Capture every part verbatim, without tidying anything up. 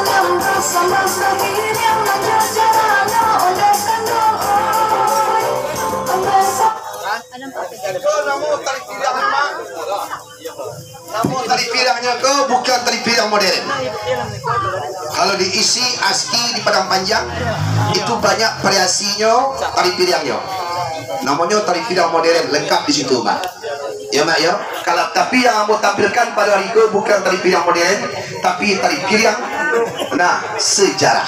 Yang bersama sendiri yang menjadi jalan, ondeh kendang, oi. Ondeh sa- Ko namo tari piriang, Mak? Namo tari piriangnyo ko bukan tari piriang modern. Kalau di isi ASKI di Padang Panjang, itu banyak variasinyo tari piriangnyo. Namonyo tari piriang modern, lengkap di situ, Mak. Ya, Mak, ya. Kalau, tapi yang ambo tampilkan pada hari ko bukan tari piriang modern, tapi tari piriang, nah, sejarah.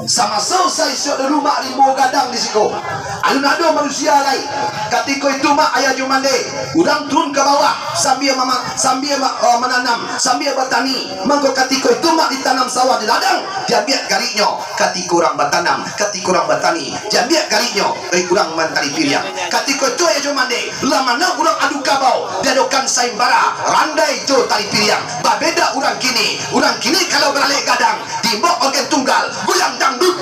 Samaso saisuak dulu, Mak, rimbo gadang di siko. Alun ado manusia lai. Katiko itu, Mak, ayah jo mande, urang turun ka bawah sambia mama-, sambia ma-, eh, mananam, sambia batani. Mangko katiko itu, Mak, ditanam sawah di ladang, diambiak gariknyo. Katiko urang batanam, katiko urang batani, diambiak gariknyo, eh, urang mantari piriang. Katiko itu, ayah jo mande, lah manang urang adu kabau, diadokan saimbara, randai jo tari piriang. Babeda urang kini, urang kini kalau baralek gadang, diimbau organ tunggal, goyang dangdut.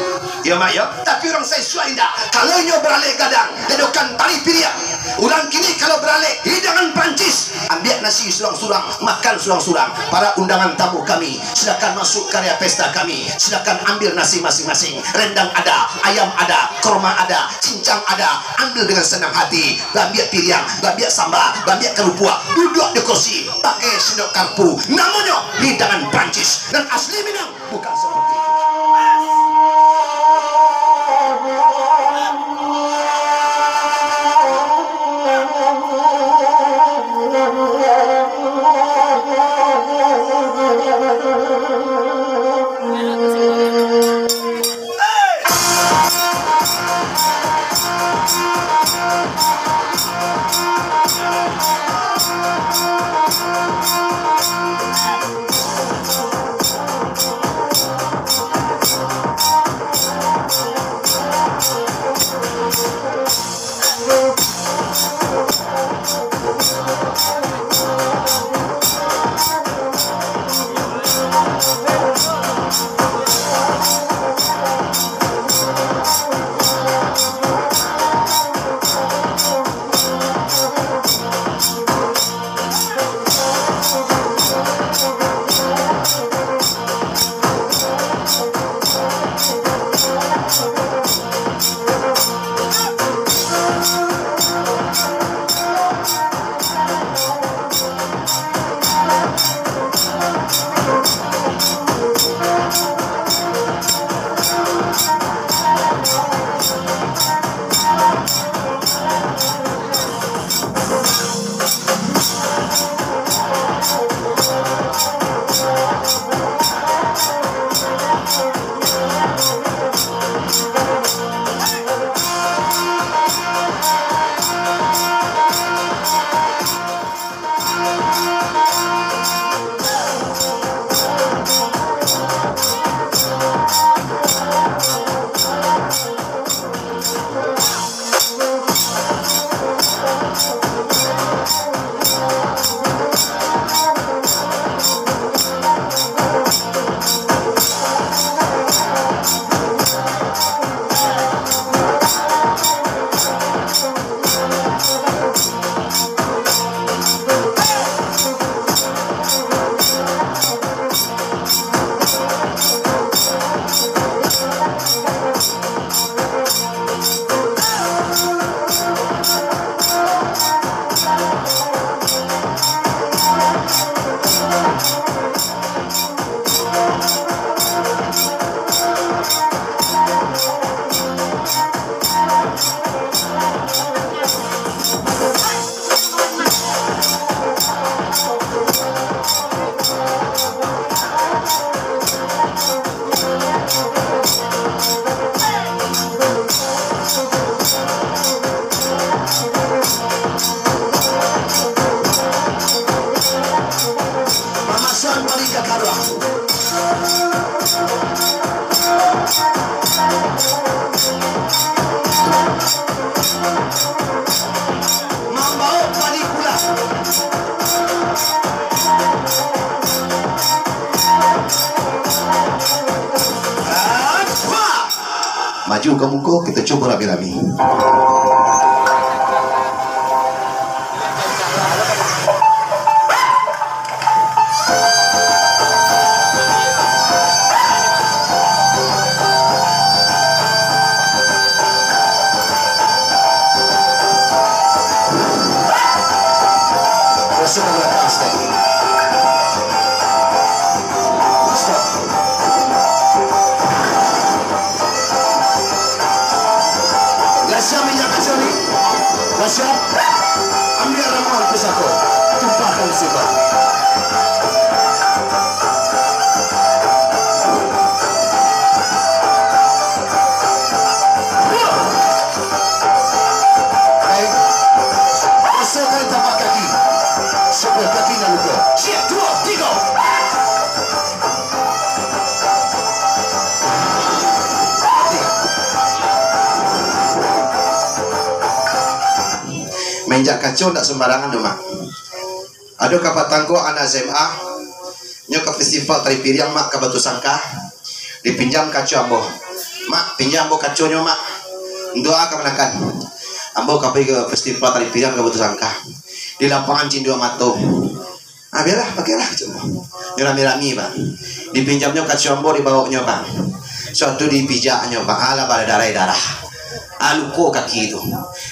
Iyo, Mak, yo. Tapi urang saisuak indak. Kalau inyo baralek gadang, diadokan tari piriang. Urang kini kalau baralek hidangan Prancis, ambiak nasi surang-surang, makan surang-surang. Para undangan tamu kami, silakan masuk ka area pesta kami. Silakan ambil nasi masing-masing. Rendang ada, ayam ada, korma ada, cincang ada. Ambil dengan senang hati. Baambiak piriang, baambiak samba, baambiak karupuak. Duduak di kursi, pakai sendok karpu. Namonyo hidangan Prancis. Nan asli Minang. Bukan seperti itu. Mamasan balik ka karuang. Mambaok padi pulang. Apa? Maju ka muko, kito cubo rami-rami. Siap. Ambiak ramuan pusako. Tumpahkan simbah. Baik. Rasokan tapak kaki. Sabuah kaki nan luko. Siap, duo, tigo. Mainjak kaco ndak sembarangan tu, Mak. Ado kapatang ko anak S M A, nyo ka festival tari piriang, Mak, ka Batusangka. Dipinjam kaco ambo. "Mak, pinjam ambo kaconyo, Mak. Ndoa ka manakan. Ambo ka pai ka festival tari piriang ka Batusangka. Di lapangan Cindua Mato." "Ah, bialah, pakailah," cako. Nyo rami-rami, Pak. Dipinjamnyo kaco ambo, dibaoknyo, Pak. Suatu dipijaknyo, Pak. Alah, badarai darah. Ah, luko kaki tu.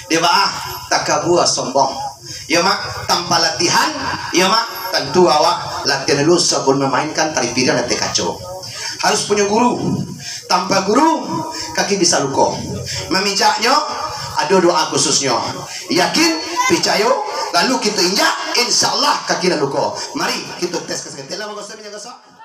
Dia, Pak, ah, takabua sombong. Ya, Mak, tanpa latihan, ya, Mak, tantu awak latihan dulu sebelum memainkan tari piriang di ateh kaco. Harus punyo guru. Tanpa guru, kaki bisa luko. Mamijaknyo, ado doa khususnyo. Yakin, picayo, lalu kito injak, insya Allah kaki lah luko. Mari kito tes ka saketek lah, bagosok minyak gosok.